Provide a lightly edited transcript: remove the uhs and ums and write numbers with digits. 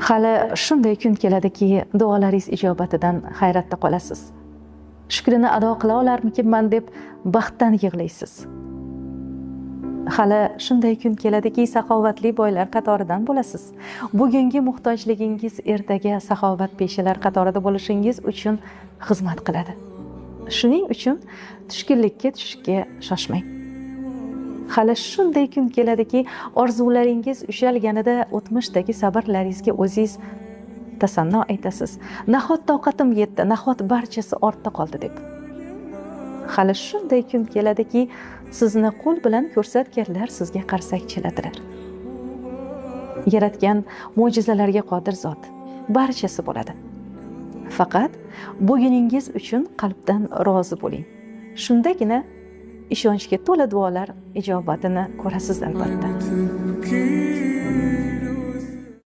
Hali shunday kun keladiki, duolaringiz ijobatidan hayratda qolasiz. Shukrini ado qila olarmikinman deb baxtdan yig'laysiz. Hali shunday kun keladiki, saxovatli boylar qatoridan bo'lasiz. Bugungi muhtojligingiz ertaga saxovatpeshalar qatorida bo'lishingiz uchun xizmat qiladi. Shuning uchun tushkunlikka tushishga shoshmang. Hali shunday kun keladiki, orzularingiz ushalganida o'tmishdagi sabrlaringizga o'zingiz tasanno aytasiz. Nahot toqatim yetdi, nahot barchasi ortda qoldi deb. Hali shunday kun keladiki, sizni qo'l bilan ko'rsatganlar sizga qarsak chaladilar. Yaratgan mo'jizalarga qodir zot, barchasi bo'ladi. Faqat buguningiz uchun qalbdan rozi bo'ling. Shundagina ishonchga to'la duolar ijobatini ko'rasiz albatta.